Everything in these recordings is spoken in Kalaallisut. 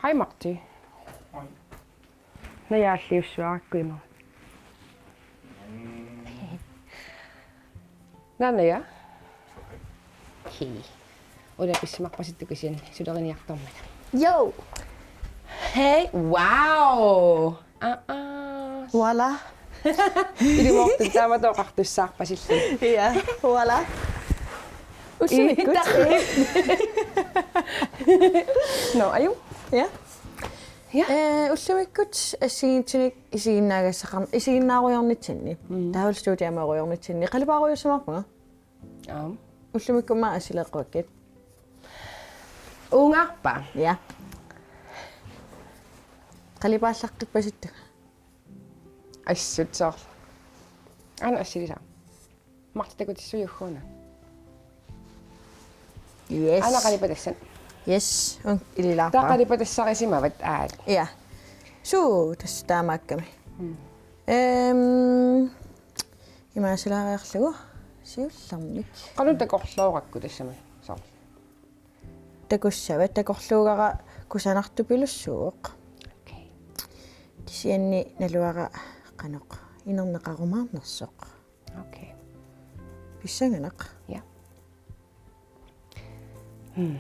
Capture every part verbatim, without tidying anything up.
Ai Marti. Najaalliussuarakku ima. Naana, ja? Hej. Ula pissimaqpasittuku kisianni suleriniartarmata. Jo. Hej, wow. Aa. Voilà. Ilimoortut taamatut oqartussaarpasilluni. Ja, voilà. Ullumikkut. Nå, aju. Ja. Ja. Eh, ullumikkut assigiinngitsunik isiginnaagassaqarn-, isiginnaarujoornitsinni. Mm. Taavalu studiamiorujoornitsinni. Qalipaarujoorsimaarpunga. Aam. Ullumikkumma assileeqquakkit. Uungaarpa? Ja. Qalipaallaqqippasit? Assut soorlu. Aana assilisaa. Marti takutissuuguna. Yes. Aana qalipaat tassa. Yes, un ililaarpara. Taava qalipaat tassarisimavat aat. Ja. Suu, tassa taamaakkami. Mm. Ehm, imaasilaariarlugu siullermik. Qanoq takorloorakku tassami soorlu? Takussavat, takorluugara kusanartupilussuuvoq. Okay. Kisianni naluara qanoq inerneqarumaarnersoq. Okay. Pissanganaq. Ja. Hmm.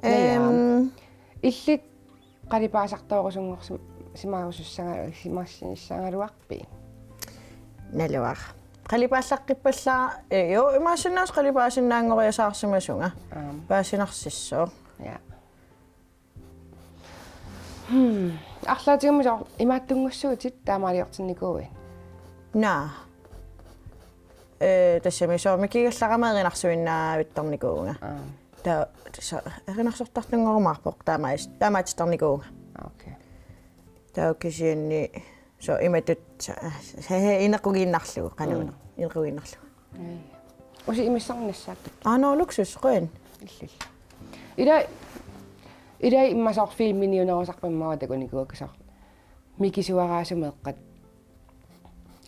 Ehm, illit qalipaasartoorusunngorsim-, simaarusussanga-, simaassinissagaluarpit? Naluara. Qalipaallaqqippallara, eh, jo, imaassinnaavoq qalipaasinnaanngoriasaarsimasunga. Aam. Paasinarsissooq. Ja. Hmm. Arlaatigummi soorlu imaattunngussuutit taamaaliortinnikuuit? Naa. Eh, tassami soorlu mikigallaraama erinarsuinnaavittarnikuuvunga. Aam. Taava tassa erinarsortartunngorumaarpoq taamaas-, taamaatittarnikuuvunga. Okay. Taava kisianni soorlu imatut sa-, sa-, inequgiinnarlugu, qanuuna. Mm. Inequgiinnarlugu. Ai. Usi imissarneq nassaat. Aa, nå, luksus, qujan. Illillu. Ila, ila immaqa soorlu filminiunerusarput immaqa takunikuuakka soorlu. Mikisuaraasut meeqqat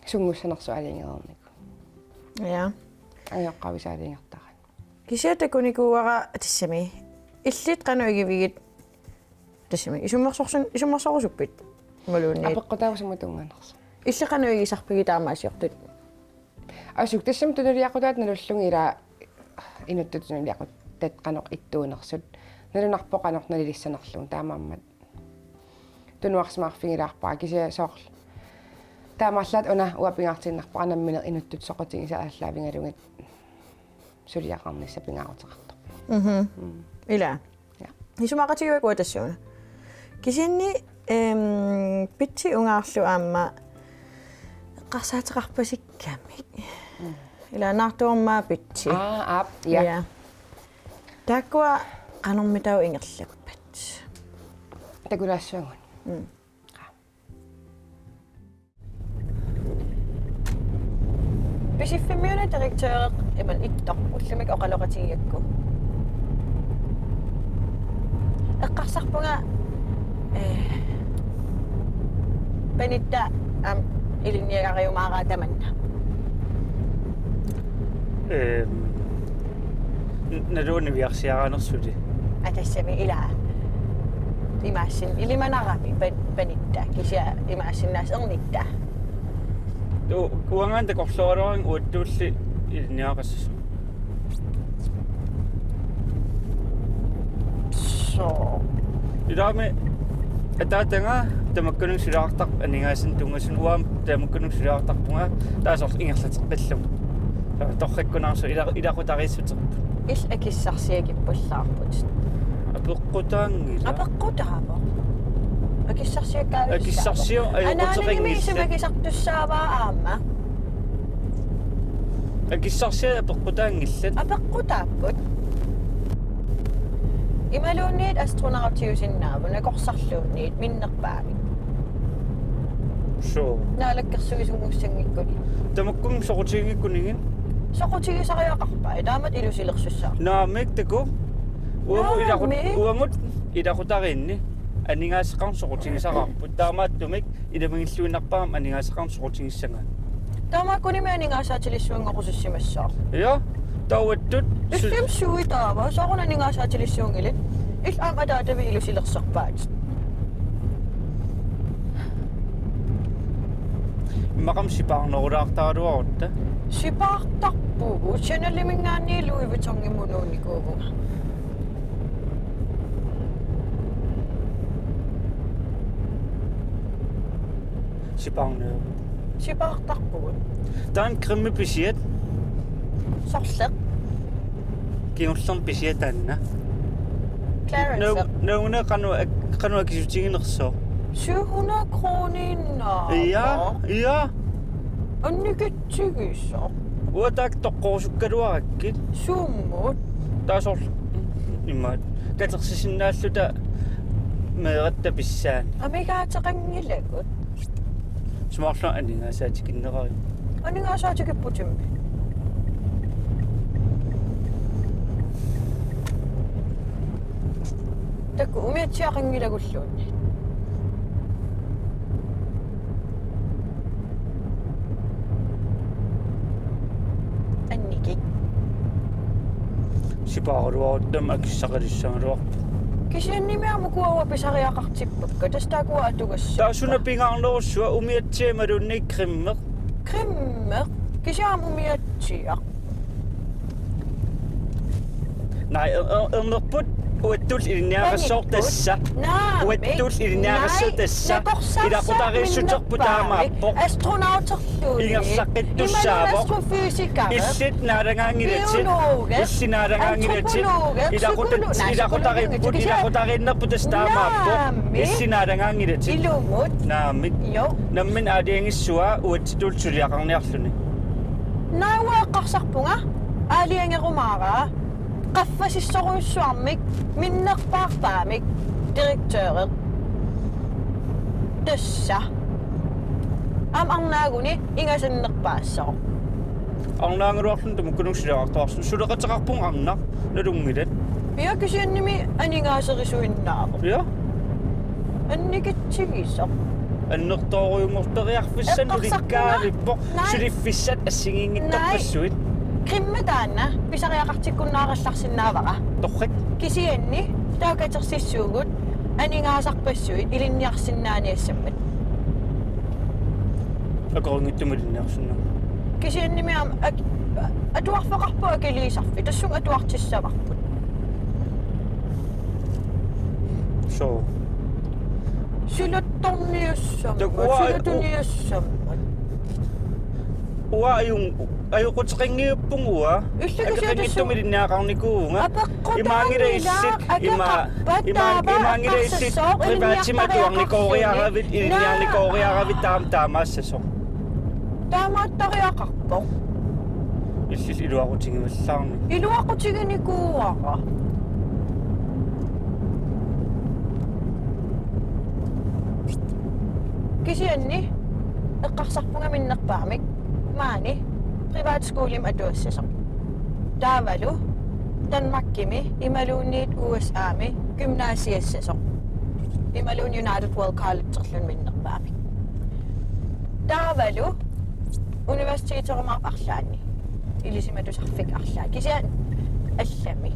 sunngussanersut aalajangereernikuupput. Ja. Ajoqavisut aalajangertarput. Kisianni takunikuuara tassami. Illit qanoq igivigit tassami. Isummersorsun-, isummersorusuppit? Imaluunniit. Apeqqutaavoq sumut tunnganersoq. Illit qanoq igisarpigit taamaasiortut? Assut tassami tunuliaqutaat nalullugu ila inuttut tunuliaqutaat qanoq ittuunersut. Nalunarpoq qanoq nalilissanerlugu taamaammat. Tunuarsimaarfigilaarpara kisianni soorlu. Taamaallaat una uanga pingaartiinnarpara nammineq inuttut soqutigisat aallaavigalugit suliaqarnissaq pingaaruteqartoq. Mhm. Mm. Ila. Ja. Isumaqatigivakkit uanga tassuuna. Kisianni, ehm, pitsi ungaarlu aamma eqqarsaateqarpasikkamik. Mm. Ila naartuummaa pitsi. Aa, aap, ja. Ja. Taakkua qanormitaava ingerlappat? Takulaassuagut. Mm. Pisiffimmiuna direktøri imannak ittoq ullumikkut oqaloqatigigakku. Eqqarsarpunga, eh, panitta aamma ilinniagariumaaraa tamanna. Ehm, n-, naluara niviarsiaraanersusi. Aa, tassami ila. Imaassinnaavoq ilimanarami pan-, panitta. Kisianni imaassinnaavoq ernitta. Tu-, uangaana takorlooraluarlunga uattulli ilinniagaqassasoq. Soo. Ilaami ataataga tamakkununnga suliaqartarpoq aningaasanik tunngasunut, uanga tamakkununnga suliaqartarpunga taava soorlu ingerlateqqillugu. Taava torrakkunaarsuaq ila-, ilaqutariissuterput. Illit akissarsiaq akippallaarput. Apeqqutaanngilaq. Apeqqutaavoq. Akissarsiakkaavissaavat. Akissarsiaq ajoquteqanngillat. Anaanagami isummat akissartussaavaa aamma. Akissarsiat apeqqutaanngillat. Apeqqutaapput. Imaluunniit astronautiusinnaavut, nakorsarluunniit, minnerpaamik. Suu. Naalakkersuisunngussanngikkunik. Tamakkununnga soqutiginngikkunigit? Soqutigisariaqarpai, taamatut ilusilersussaaq. Naamik takuuk. Uagut ilaqut-, naamik. Uagut ilaqutariinni aningaasaqarneq soqutigisaqarpugut. Taamaattumik ilamigilluinnarpara aamma aningaasaqarneq soqutigissagaa. Taamaakkunimi aningaasaatilissuanngorusussimassaaq. Ja, taava uattut su- Illimmi sui taava, sooruna aningaasaatilissuunngilit? Illit aamma ataatavit ilusilersorpaatit. Immaqa sipaarnerulaartaraluarutta. Sipaartarpugut, Chaneliminngaanniit Louis Vuittonimut uunikuuvunga. Sipaarnera. Sipaartarpugut. Taanna creme pisiat. Sorleq. Kingullermik pisiat taanna. Clarence. Nau-, nauna qanoq ak-, qanoq akisutiginersoq. Syv hundrede kroner. Ja, ja. Annikitsugisoq. Uanga taakku toqqorusukkaluarakkit. Sumut. Taava soorlu immaqa katersisinnaalluta meeratta pissaani. Amigaateqanngilagut. Sumaarlu aningaasaatikinnerari. Aningaasaatikipputimmik. Taakku umiatsiaqanngilagulluunniit. Annikit. Sipaaraluarutta akissaqalissagaluarpoq. Kisiannimi aamma ukua uanga pisariaqartippakka. Tassa taakku uanga atugassappat. Taava suna pingaarnerussua, umiatsiaq imaluunniit cremeq? Cremeq. Kisianni aamma umiatsiaq. Naa, er-, er-, ernerput uattut ilinniagassooq tassa. Naamik. Uattut ilinniagassooq tassa. Naamik. Nakorsaarsaaq. Ilaqutariissuterput minnerpaamik. Taamaappoq. Astronauterluni. Ingerlaqqittussaavoq. Imaluunniit astrofysiker. Illit naalagaanngilatit. Biologit. Illit naalagaanngilatit. Antropologit. Ilaqutat-, psykologit. Ilaqutariipput, psykologit. Ilaqutariinnerput tassa taamaappoq. Naamik. Illit naalagaanngilatit. Ilumut. Naamik. Jo. Nammineq aalajangissuaa uatsitut suliaqarniarluni. Naa, uanga eqqarsarpunga aalajangerumaaraa qaffasissorujussuarmik minnerpaarpaamik direktøri. Tassa. Aamma arnaaguni ingasannerpaassaaq. Arnaagaluarluni tamakkununnga suliaqartoqarsinnaavoq. Suleqateqarpunga arnaq. Nalunngilat. Ja, kisiannimi aningaaserisuinnaavoq. Ja. Annikitsigisoq. Annertoorujunngorteriarfissannik eqqarsarpunga ulikkaarippoq. Naamik. Suliffissat assigiinngitsorpassuit. Naamik. Creme taanna pisariaqartikkunnaarallarsinnaavara. Torrak. Kisianni taava katersissuugut aningaasarpassuit ilinniarsinnaaniassammat. Akorinngitsumik ilinniarsinnaa. Kisiannimi aamma ak-, atuarfeqarpoq akiliisarfik. Tassunga atuartissavarput. Soo. Silattorniassammat. Takuuk uanga silatuniassammat. Uanga ajun-, ajoquteqanngiuppunga uanga. Illit kisianni akeqanngitsumik ilinniagaqarnikuuvunga. Apeqqutaanngilaq. Imaanngilaq illit, ima-, akeqarpat ima-, taava imaanngilaq illit eqqarsassaaq privatimik ilinniartariaqarsuunik. Atuarnikooriaravit, ilinniarnikooriaravit taama taamaassasoq. Taamaattariaqarpoq. Illit iluaqutigivallaarnik. Iluaqutiginikuuara. Kisianni eqqarsarpunga minnerpaamik maani privatskolimi atuassasoq. Taavalu Danmarkimi imaluunniit U S A-mi gymnasiassasoq. Imaluunniit United World Collegerluni minnerpaamik. Taavalu universiteterumaarpoq arlaanni. Ilisimatusarfik arlaat. Kisianni allami.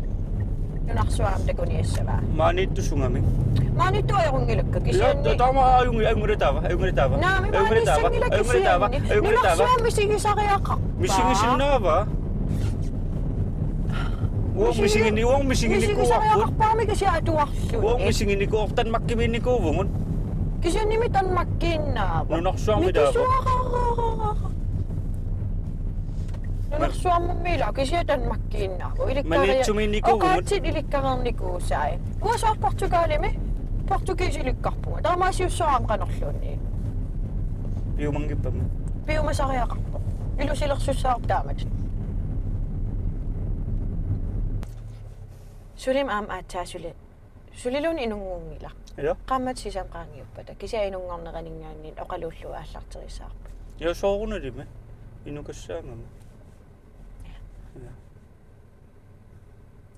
Nunarsuarmi takuniassavaa. Maaniittusunngami. Maaniittut ajorunngilakka. Ja, kisianni ta-, taama ajungi-, ajunngilaq taava, ajunngilaq taava. Naamik, ajunngilaq taava, maaniissanngilaq ajunngilaq taava, kisianni. Ajunngilaq taava. Nunarsuarmi sigisariaqarpa? Misigisinnaava? Uanga misigi-, misigini-, uanga misiginikuuarput. Misigisariaqarpaami kisianni atuarluni. Uanga misiginikuuarput Danmarkimiinnikuuvugut. Kisiannimi Danmarkiinnaavoq. Nunarsuarmi taava. Mikisuaraq. Nunarsuarmummi ilaa kisianni Danmarkiinnaavoq. Ilikkari-, Maniitsumiinnikuuvugut. Oqaatsit ilikkareernikuusai. Uanga soorlu Portugalimi, portugisilikkarpunga. Taamaasiussaaq aamma qanorluunniit. Piumanngippammi. Piumasariaqarpoq. Ilusilersussaavoq taamatut. Sulimi aamma aatsaat suli. Suliluunniit inunngunngilaq. Ja. Qaammatit sisamat qaangiuppata. Kisianni inunngorneraninngaanniit oqaluullugu aallarterisaarput. Ja, soorunalimi. Inukassaagami. Ja. Ja.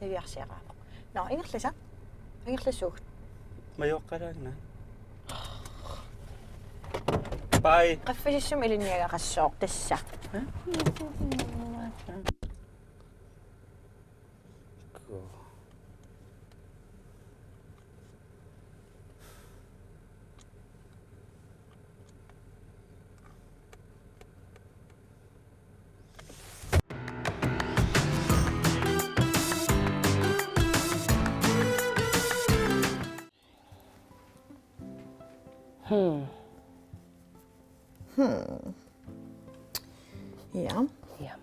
Niviarsiaraavoq. Nå, ingerlasa. Ingerlasuugut. Majuaqqalaannaq. Bye. Qaffasissumik ilinniagaqassaaq tassa. Hæ? Cool. Hmm. Hmm. Ja. Ja.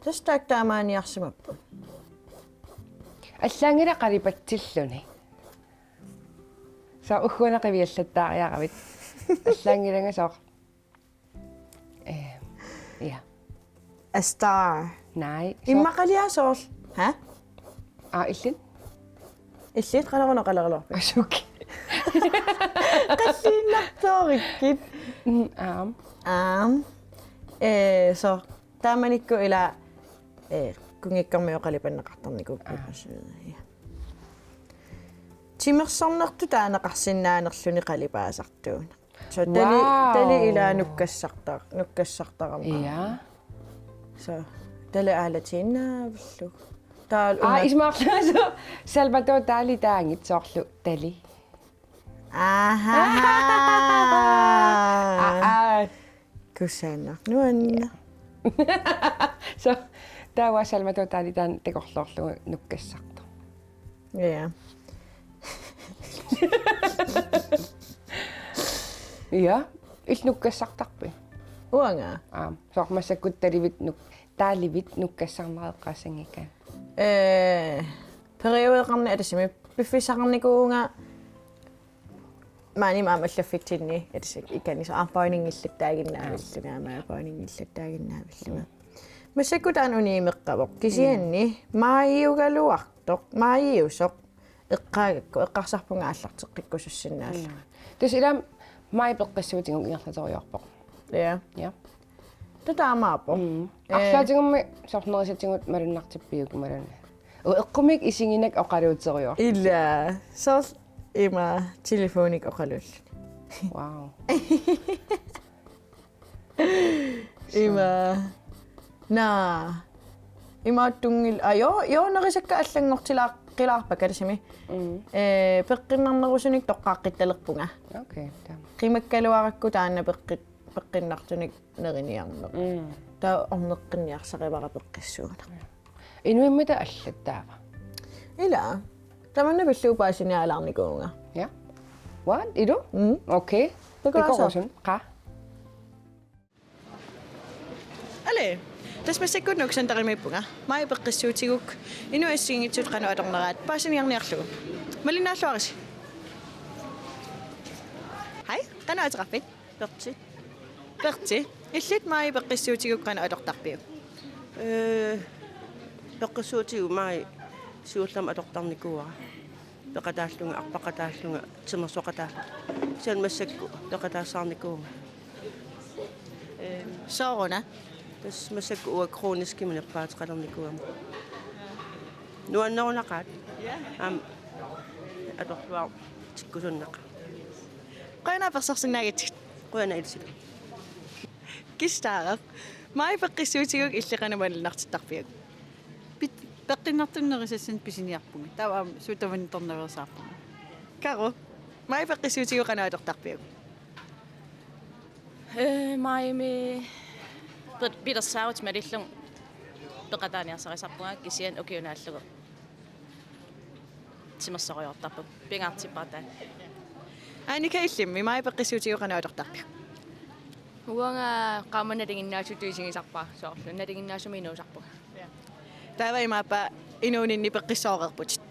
Tassa taakku taamaaniarsimapput. Allaanngilaq qalipatsilluni. Soorlu ugguuna qiviallattaariaravit. Allaanngilanga soorlu. Eh, ja. A star. Nej. Så, Immaqaliaq soorlu. Ha? Ah, illit? Illit qanoruna qaleraluarpit. Asuki. Qalliinnartoorikkit. Mm, aam. Aam. Eh, so taamanikkut ila eh kunngikkormiut qalipanneqartarnikuupput. Ah. Ja. Timersornertut taaneqarsinnaanerluni qalipaasartuuneq. So tali Wow. tali ila nukkassartar nukkassaartarami. Ja. So tali aalatiinnaavillugu. Taal Ah, una- ismaarlaasu Salvador Dali taanngit soorlu tali. Aha. Ah, ah. Kusanaq. Nuanna. So, taava Salvador Dali taanna takorloorlugu nukkassartoq. Ja. Ja, illit nukkassartarpit? Uanga. Aam, soorlu massakkut talivit nuk-, talivit nukkassarneqassanngikkit. Eh, periodeqarneq atasimi piffissaqarnikuuvunga maani aamma allaffitsinni atasik ikani so aamma bøjningillattaaginnaavillunga aamma bøjningillattaaginnaavillunga. Massakkut taanna uniimeqqavoq kisianni maajiugaluartoq, maajiusoq eqqaagakku eqqarsarpunga aallarteqqikkusussinnaallunga. Tassa ila maji peqqissuutigut ingerlaterujoorpoq. Ja. Ja. Tassa taamaappoq. Mm. Arlaatigut soorlu nerisatigut malunnartippiuk imaluunniit. Uu, eqqumiik isiginak oqaluuterujoor. Ila. Soorlu ima telefonik oqaluulluni. Wow. Ima. Naa. Imaattunngil-, aa, joo, joo, nerisakka allanngortilaar-, qilaarpakka atasimi. Mm. Eh, peqqinnarnerusunik toqqaaqqittalerpunga. Okay, taama. Qimakkaluarakku taanna peqqi-, peqqinnartunik neriniarneq. Mm. Taava orneqqinniarsarivara peqqissuuneq. Inuimmita allattaava? Ila. Tamanna pillugu paasiniaalaarnikuuvunga. Ja. What? Ilu? Mm. Okay. Takuasa. Takuasun. Qaa. Ale, tassa massakkut Nuuk Centerimiippunga. Maji peqqissuutiguk inuit assigiinngitsut qanoq atorneraat paasiniarniarlugu. Malinnaalluarisi. Hej, qanoq ateqarpit? Pertsi. Pertsi, illit maji peqqissuutiguk qanoq atortarpiuk? Eh, peqqissuutigut maji siullermik atortarnikuuara. Peqataallunga, arpaqataallunga, timersoqataallunga. Kisianni massakkut peqataassaarnikuuvunga. Sooruna? Tassa massakkut uanga kroniskimik nappaateqalernikuugama. Nuannerunaqaat. Ja. Aamma atorluartikkusunnaqaaq. Qujanaq apersorsinnaagatsigit. Qujanaq ilisilu. Kistaareq. Maji peqqissuutiguk illit qanoq malunnartittarpiuk? Pit-, peqqinnartunik nerisassanik pisiniarpunga. Taava aamma suut tamanit tornaveersaarpunga. Karo. Maji peqqissuutiguk qanoq atortarpiuk? Eh, majimi pit-, pilersaarutit malillugit peqataaniarsarisarpunga kisianni ukiup naallugu timersorujoortarpunga, pingaartippara taanna. Annika, illimmi maji peqqissuutiguk qanoq atortarpiuk? Uanga qaammat nalinginnaasutut isigisarpara, soorlu nalinginnaasumik inuusarpunga. Taava imaappa inuuninni peqqissooreerputit?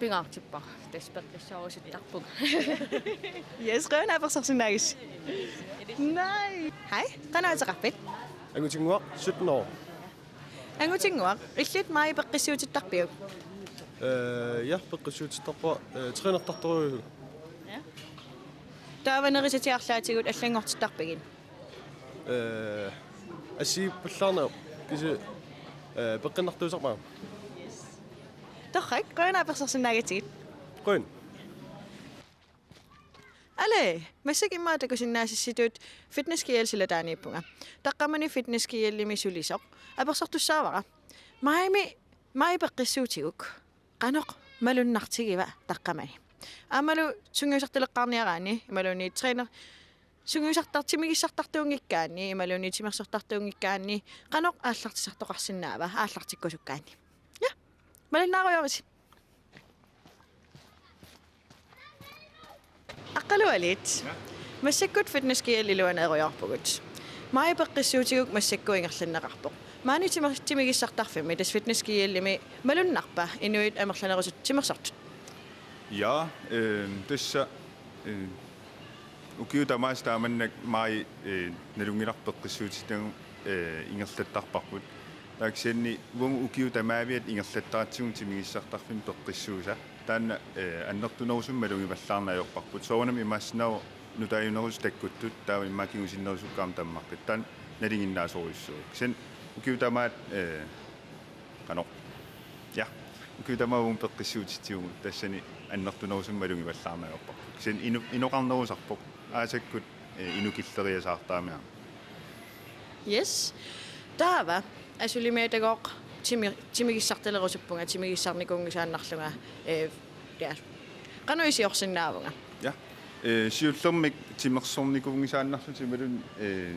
Pingaartippara, tassa peqqissoorusuttarpunga. Yes, qujanaq apersorsinnaagassi. Nej. Hej, qanoq ateqarpit? Angutinnguaq, sytten år. Angutinnguaq, illit maji peqqissuutittarpiuk? Øh, ja, peqqissuutittarpara, øh, trænertartorujuuvoq. Taava nerisatit arlaatigut allanngortittarpigit? Øh, assigiippallaarneq kisi, øh, peqqinnartuusarpara. Torrak, qujanaq apersorsinnaagatsigit. Qujan. Ale, massakkut immaqa takusinnaasassitut Fitness G L silataaniippunga. Taqqamani Fitness G L-imi sulisoq apersortussaavara. Majimi, maji peqqissuutiguk qanoq malunnartigiva taqqamani? Aammalu sungiusartaleqqaarniaraanni imaluunniit træner sungiusartar-, timigissartartuunngikkaanni imaluunniit timersortartuunngikkaanni qanoq aallartisartoqarsinnaava aallartikkusukkaanni? Ja, malinnaarujoorisi. Aqqalualiit. Ja. Massakkut Fitness G L iluaneerujoorpugut. Maji peqqissuutiguk massakkut ingerlanneqarpoq. Maani timer-, timigissartarfimmi tassa Fitness G L-imi malunnarpa inuit amerlanerusut timersortut? Ja, øh, tassa, øh, ukiut tamaasa taamannak maji, øh, nalunngilarput peqqissuutitagut, øh, ingerlattarparput. Taava kisianni uagut ukiut tamaaviat ingerlattaratsigu timigissartarfimmi peqqissuusa. Taanna, øh, annertunerusumik malugivallaarneq ajorparput. Soorunami imaassinnaavoq nutaajunerusut takkuttut, taava immaqa kingusinnerusukkut aamma tammartut. Taanna nalinginnaasorujussuuvoq. Kisianni ukiut tamaat, øh, qanoq. Ja. Ukiut tamaat uagut peqqissuutitsivugut, tassani annertunerusumik malugivallaarneq ajorparput. Kisianni ino-, inoqarnerusarpoq. Aasakkut, øh, inukilleriasaartarami aamma. Yes. Taava, Asulimiitagooq timi-, timigissartalerusuppunga, timigissarnikuunngisaannarlunga, øh, ja. Qanoq iliorsinnaavunga? Ja. Øh, siullermik timersornikuunngisaannarlutit imaluunniit, øh,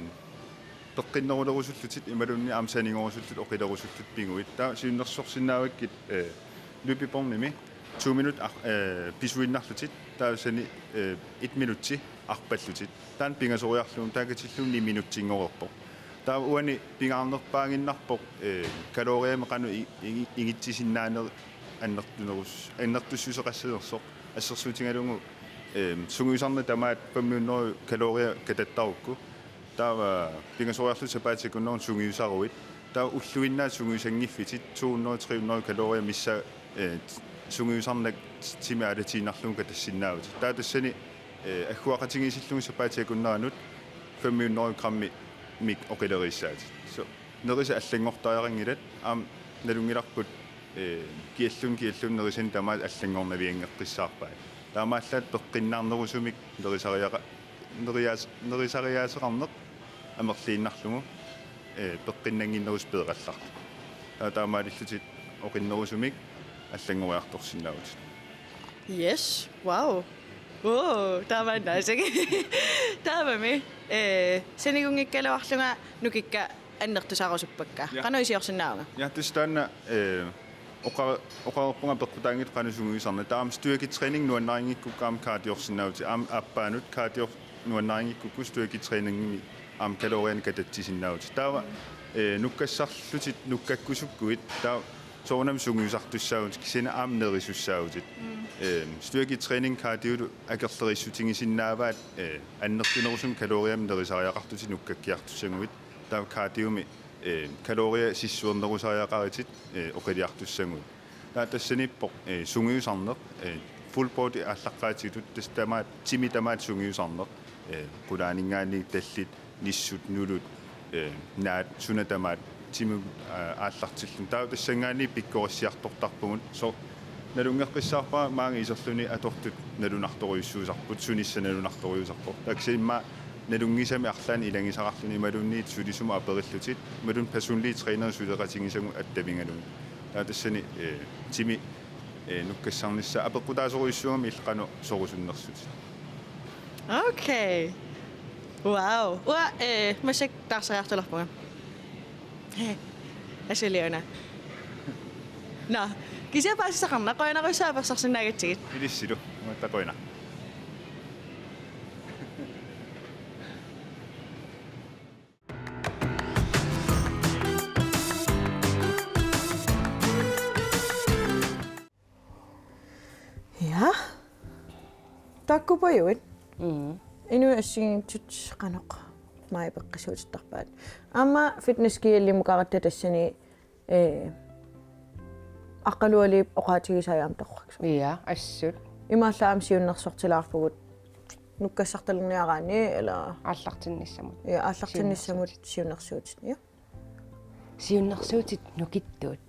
peqqinnerulerusullutit imaluunniit aamma sanigorusullutit oqilerusullutit pinngitsoorput. Taava siunnersorsinnaavakkit, øh, løbebåndimi to minut ar-, øh, pisuinnarlutit, taava tassani, øh, et minutsi arpallutit. Taanna pingasoriarlugu, taava katillugu ni minutsinngorpoq. Taava uani pingaarnerpaaginnarpoq, øh, kaloriamik qanoq i-, i-, ingitsisinnaanerit annertunerus-, annertussuseqassanersoq, assersuutigalugu, øh, sungiusarneq tamaat fem hundrede kalorier katattarukku. Taava pingasoriarlutit sapaatip akunneranut sungiusaruit. Taava ulluinnaat sungiusanngiffitit to hundrede, tre hundrede kalorier missaa, øh, sungiusarnak timi aalatiinnarlugu katassinnaavutit. Taava tassani, øh, agguaqatigiissillugu sapaatip akunneranut fem hundrede grammimik oqileriissaatit. Så nerisat allanngortariaqanngilat, aamma nalunngilarput, øh, kialluunniit kialluunniit nerisanik tamaat allanngornavianngeqqissaarpai. Taamaallaat peqqinnarnerusumik nerisariaqa-, neriaas-, nerisariaaseqarneq amerliinnarlugu, øh, peqqinnannginnerusut peerallartut. Taava taamaalillutit oqinnerusumik allanngoriartorsinnaavutit. Yes, wow. Wow, taamaannaasik. Taavami, øh, sanigunngikkaluarlunga nukikka annertusarusuppakka. Ja. Qanoq iliorsinnaavunga? Ja, tassa taanna, øh, oqa-, oqareerpunga peqqutaanngitsoq qanoq sungiusarneq. Taava aamma styrketræning nuannarinngikkukku aamma cardiorsinnaavutit. Aamma aappaanut cardio nuannarinngikkukku styrketræningimi aamma kalorianik katatsisinnaavutit. Taava, øh, nukkassarlutit nukkakkusukkuit, taava soorunami sungiusartussaavutit, kisianni aamma nerisussaavutit. Mm. Øh, styrketræning cardiolu akerleriissutigisinnaavaat, øh, annertunerusumik kaloriamik nerisariaqartutit nukkakkiartussaguit. Taava cardiomik, øh, kaloriat sissuernerusariaqaritit, øh, oqiliartussaguit. Taava tassaniippoq, øh, sungiusarneq, øh, full body aallaqqaatigitut, tassa tamaat, timi tamaat sungiusarneq, øh, qulaaninngaanniit tallit, nissut, nulut, øh, naat, suna tamaat, timimut, øh, aallartilluni. Taava tassanngaanniit pikkorissiartortarpugut. Soorlu nalunngeqqissaarpara maanga iserluni atortut nalunartorujussuusarput, sunissaq nalunartorujussuusarpoq. Taava kisianni immaqa nalunngisamik arlaannik ilagisaqarluni imaluunniit sulisumut aperillutit, imaluunniit personlig træner suleqatigisagut attavigalugit. Taava tassani, øh, timi, øh, nukkassarnissaa apeqqutaasorujussuugami illit qanoq sorusunnersutit. Okay. Wow. Uanga, øh, massakkut taarseriartulerpunga. He. Asuli una. Nå, kisianni paasisaqarna, qujanarsuaq apersorsinnaagatsigit. Ilissilu, uattaaq qujanaq. Ja. Taakkuupput. Mm. Inuit assigiinngitsut qanoq maji peqqissuutittarpaat. Aamma Fitness G L-imukaratta tassani, øh, Aqqalualiip oqaatigisai aamma torraksoq. Ja, assut. Imaallaat aamma siunnersortilaarpugut nukkassartalerniaraanni, eller? Aallartinnissamut. Ja, aallartinnissamut siunnersuutit. Ja. Siunnersuutit nukittuut.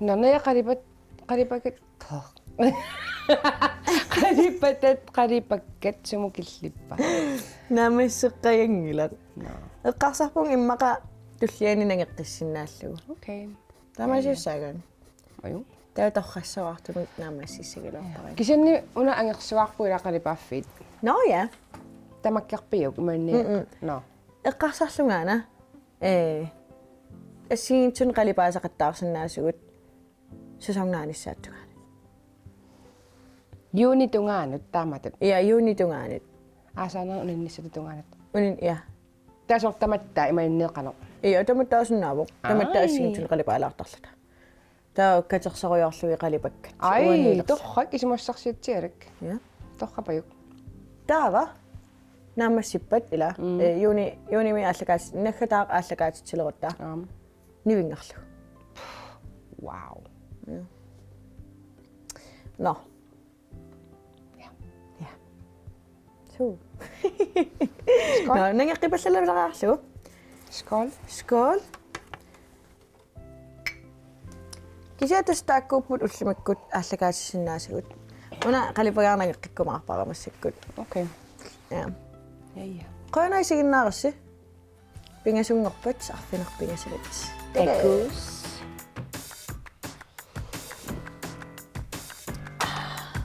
Nå, naja qalipat-, qalipakat. Qalipatat, qalipakkat sumut killippa? Naammasseqqajanngilat. Nå. Eqqarsarpunga immaqa tulliani nangeqqissinnaallugu. Okay. Taamaasiussaagaanni. Aju. Taava torrassavartumik naammassissagilaarpara. Kisianni una angersuarput ila qalipaaffiit. Nå ja. Tamakkerpiuk imaanni. Mm-mm. Nå. Eqqarsarlungaana. Ee. Assigiinngitsunik qalipaasaqattaarsinnaasugut. Sæsonngaanissaata tungaanut. Juunip tungaanut taamatut. Ja, juunip tungaanut. Aasaanerup uninnissatut tungaanut. Unin, ja. Taasoq tamatta imaanneeqanoq. Ja, tamatta taasunnaavoq. Tamattaasinngitsunik qalipaalaartarluta. Taava katersorujoorlugit qalipakkat. Ai, Uaniilersi. Torrak isumassarsiatsiarik. Ja. Torrapajuk. Taava naammassippat ila. Mm. Eh, juuni, juunimi aallakaat, naggataaq aallakaatitsilerutta. Aam. Nivinngarlugu. Wow. Nå. Ja. Ja. Suu. Nå, nangeqqipallalerarlugu. Skål. Skål. Kisianni tassa taakkuupput ullumikkut aallakaatissinnaasagut. Una qalipagaarnangeqqikkumaarpara massakkut. Okay. Ja. Ja, ja. Qujanaq isiginnaarassi. Pingasunngorpat arfineq-pingasut. Takuss.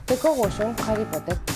Takorusun qalipatat.